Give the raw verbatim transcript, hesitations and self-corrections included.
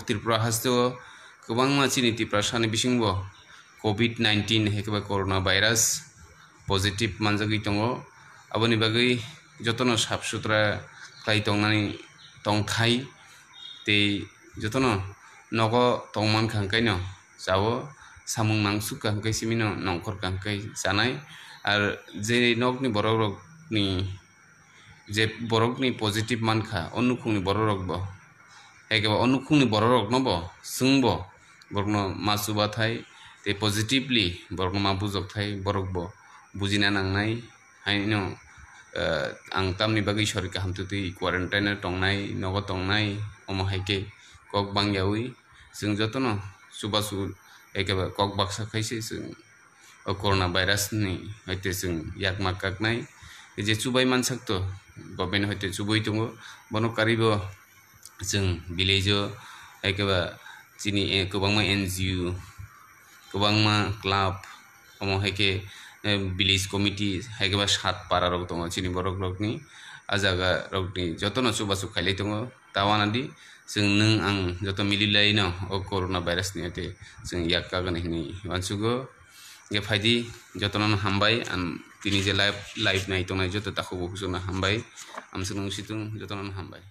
Tripura hasteo kwbangma chini Tiprasani bisingbo covid nineteen hai khe ba corona virus positive manjagwi tongo. Aboni bagwi jotono sap sutra khlai tongnani tongthai tei jotono nogo tongmankha hwnkhaino chao samung nangsukha hwnkhe simino nongkhorkha hwnkhe chanai. Ar je nokni borokrokni je borokni positive mankha, o nukhungni bororokbo, hai khe ba o nukhungni bororoknobo chwngbo borokno ma chubathai tei positively borokno ma bujokthai, borokbo bujina nangnai. Haino, eh, ang tamni bagwi sori kaham twtwi quarantine o tongnai, nogo tongnai, omo hai khe kok bangyaui chwng jotono chubachu, hai khe ba kok baksa khaise chwng o corona virus ni hoite chwng yakma kaknai. Je chubai mansak to, government hoite chubui tongo, bono karwibo chwng village o hai khe ba chini, eh, kwbangma N G O, kwbangma club, omo hai khe, eh, village committee, hai khe ba sat para rok tongo chini borok rokni. A jaga rokni jotono chubachu khailai tongo. Ta wanadi chwng nwng ang joto mililaino o corona virus ni hoite chwng yak kagani hinwi uansugo. Hwnkhe phaidi jotono hambai, ang tini je live, live nai tongnai joto takhuk bukhuk chwngno hambai. Amswk nung situng jotono hambai.